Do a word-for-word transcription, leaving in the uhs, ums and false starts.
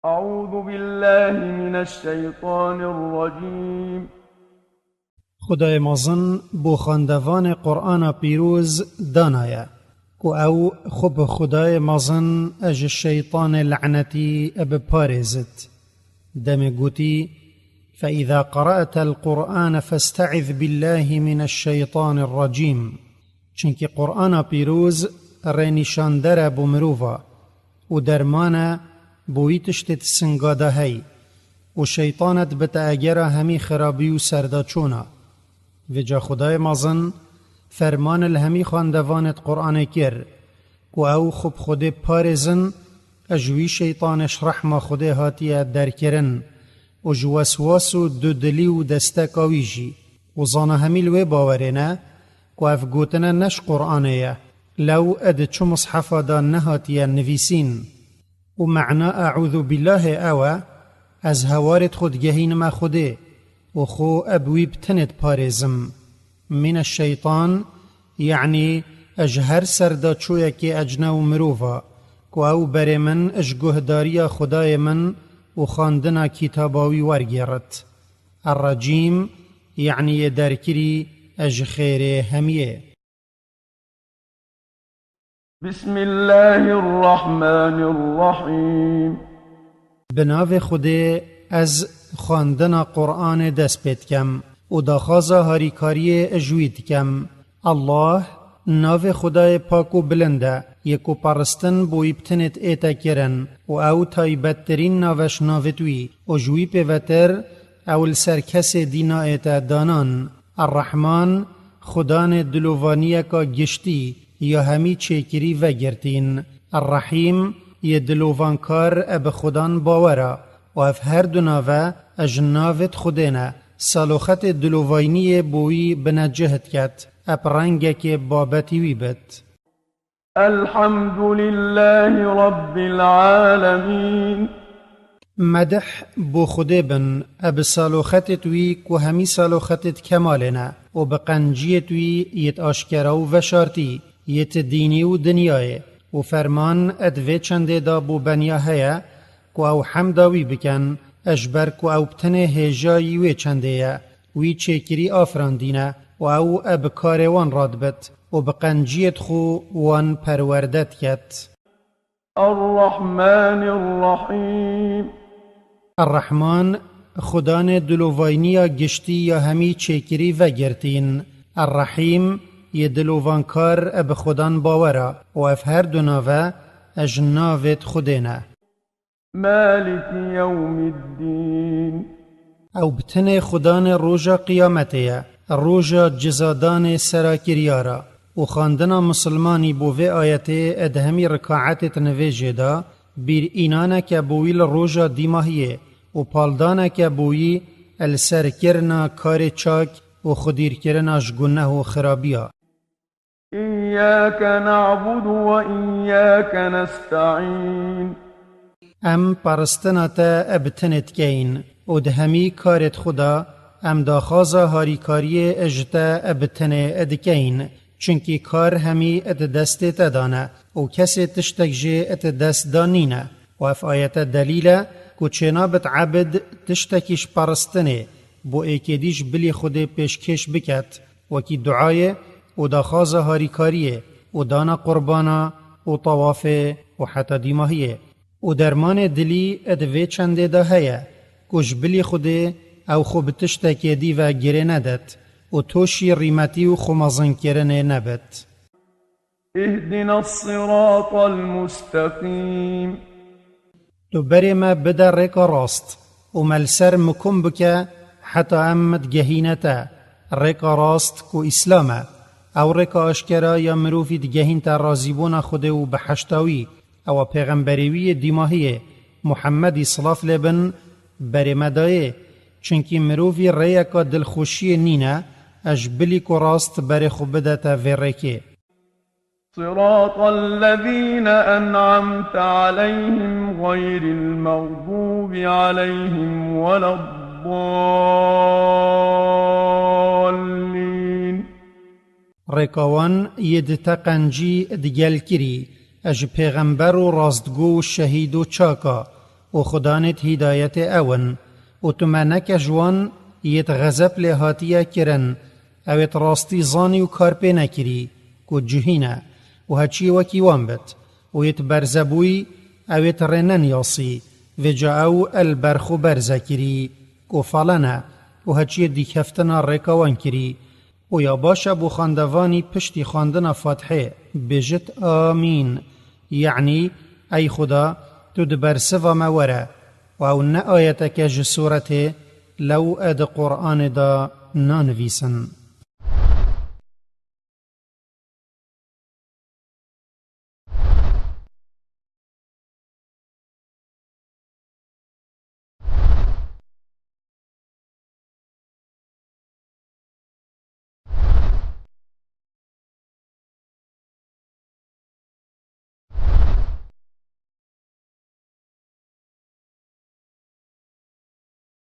أعوذ بالله من الشيطان الرجيم. Xwedayê mezin bo xwendevanê Qur'ana pîroz danaye ku ew xwe bi Xwedayê mezin ji şeytanê lenetî biparêzit. Demê gotî, فإذا قرأت القرآن فاستعذ بالله من الشيطان الرجيم. Çimkî Qur'ana pîroz rênîşandere bo mirova û derman e bo wî tiştê di singa de hey û şeytan e dibite egera hemî xirabî û serdaçûna. Vêca Xwedayê mezin ferman li hemî xwendevanê di Qur'anê kir ku ew xwe bi Xwedê parêzin, ji wî şeytanê ji rehma Xwedê hatiye derkirin û ji weswas û dudilî û desteka wî jî. Û zana hemî li wê bawerê ne ku ev gotine ne ji Qur'anê ye, lew di çi mishefa de nehatiye nivîsîn. Û mena eûzû bîllahê ew e, ez hewarê xwe digehînime Xwedê û xwe bi wî bi tenê diparêzim. Mîne şeytan, yanî ji her serdaçoyekê ecne û mirova ku ew berê min ji guhdariya Xwedayê min û xwendina kitaba wî wergêrit. Errecîm, yanî yê derkirî ji xêrê hemiyê. بسم الله الرحمن الرحيم. Bi navê Xwedê ez xwendina Qur'anê dest pê dikem û daxwaza harîkariyê ji wî dikem. Allah, navê Xwedayê pak û bilind e, yê ku paristin bo wî bi tenê diête kirin û ew taybettirîn nav e ji navêt wî û ji wî pêvetir ew li ser kesê dî naête danan. Errehman, Xudanê dilovaniyeka giştî ya hemî çêkirî vegirtîn. Errehîm, yê dilovankar e bi Xudan bawer e û ev her du nave e ji navêt Xwedê ne. Saloxetê dilovayniyê bo wî binecih diket, e bi rengekê babetî wî bit. الحمد لله رب العالمين. Medih bo Xwedê bin, e bi saloxetêt wî ku hemî saloxetêt kemalê ne û bi qenciyêt wî yêt aşkera û veşartî, yêt dînî û dinyayê û ferman e di vê çendê de bo beniya heye ku ew hemda wî bikin, e ji ber ku ew bi tenê hêjayî wê çendê ye. Wî çêkirî afirandîne û ew e bi karê wan radibit û bi qenciyêt xwe wan perwerde diket. الرحمن الرحيم. Errehman, Xudanê dilovayniya giştî ya hemî çêkirî vegirtîn. Errehîm, yê dilovankar e bi Xudan bawer e û ev her du nave e ji navêt Xwedê ne. مالك يوم الدين. Ew bi tenê Xudanê roja qiyametê ye, roja cizadanê sera kiryara. Û xwendina misilmanî bo vê ayetê e di hemî rikaetê di nivêjê de bîr înaneke bo wî li roja dîmahiyê û paldaneke bo wî li ser kirina karê çak û xwedîrkirina ji guneh û xirabiya. إياك نعبد وإياك نستعين. Em paristina te bi tenê dikeyin û di hemî karêt xwe de em daxwaza harîkariyê ji te bi tenê dikeyin, çunkî kar hemî di destê te de ne û kesê tiştek jê di dest de nîne. Û ev ayete delîl e ku çênabit ebid tiştekî ji paristinê bo êkê dî ji bilî Xwedê pêşkêş biket, wekî duayê û daxwaza harîkariyê û dana qurbana û tawafê û heta dîmahiyê. Û dermanê dilî di vê çendê de heye ku ji bilî Xwedê ew xwe bi tiştekê dî ve girê nedet û toşî rîmetî û xwemezinkirinê nebit. اهدنا الصراط المستقيم. Tu berê me bide rêka rast û me li ser mikum bike heta em digehîne te. Rêka rast ku Îslam e. Ew rêka aşkera ya mirovî digehînte razîbûna Xwedê û behişta wî. Ew a pêxemberê wî yê dîmahiyê, Muhemmedî silav lê bin, berê me dayê. Çunkî mirovî rêyeka dilxweşiyê nîne, e ji bilî ku rast berê xwe bidete vê rêkê. صراط الذين أنعمت عليهم غير المغضوب عليهم ولا الضالين. Rêka wan yê di te qencî digel kirî, e ji pêxember û rastgo û şehîd û çaka, û xudanêt hîdayetê ew in, û tu me neke ji wan yêt xezeb lê hatiye kirin, ew êt rastî zanî û kar pê nekirî, ku cihî ne, û heçiyê wekî wan bit, û yêt berzebûyî, ew êt rê neniyasî, vêca ew el berx û berze kirî, ku fale ne, û heçiyê dîkeftina rêka wan kirî. û ya baş e bo xwendevanî piştî xwendina Fatihê bêjit Amîn, yanî, ey Xuda, tu di bersiva me were, û ew ne ayeteke ji sûretê lew e di Quranê de nanivîsin.